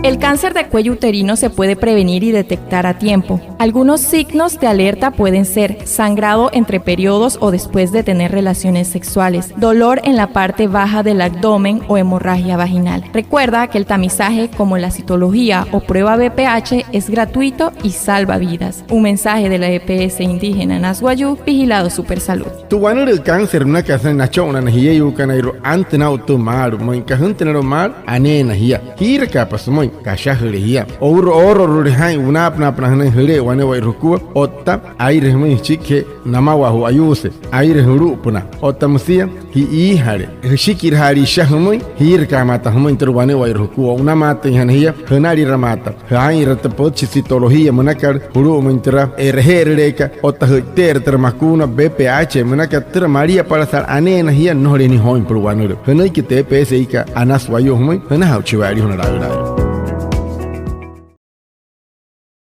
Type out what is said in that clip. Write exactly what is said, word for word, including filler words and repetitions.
El cáncer de cuello uterino se puede prevenir y detectar a tiempo. Algunos signos de alerta pueden ser sangrado entre periodos o después de tener relaciones sexuales, dolor en la parte baja del abdomen o hemorragia vaginal. Recuerda que el tamizaje como la citología o prueba V P H es gratuito y salva vidas. Un mensaje de la E P S indígena Anas Wayuu, vigilado Supersalud. Tü wanülüü cáncer münakat sünain nacho'unana jieyuukanairua, antüna aa'u tü maalü pümüin. Aka jüntünalo'u maalü, aneena jia. Jiirakaapa sümüin, kashajüle jia. O'u, oororule jaa'in wünaapünaapünaa jünain jüle'e wane'ewai jukua, otta aire jümüin jüchikijee namawaa ju'wayuuse, aire julu'upünaa. Otta müsia ji'iijale, jüshikirajaale isha jümüin, jiirakaamaata jümüin türa wane'ewai jukua. O'unamaatüinjana jia, jünaliramaata jaa'inra tü pütchi citología münakat julu'umüin türa e'reje'erüleekat otta jü'ite'erü türa makuuna V P H münakat türa. Maliapalasa'a aneena jia, nnojole nia jooin süpüla wanülüü. Jünüiki tü E P S kat Anas Wayuu jümüin, jünaja'uchi waya alijuna laülaa.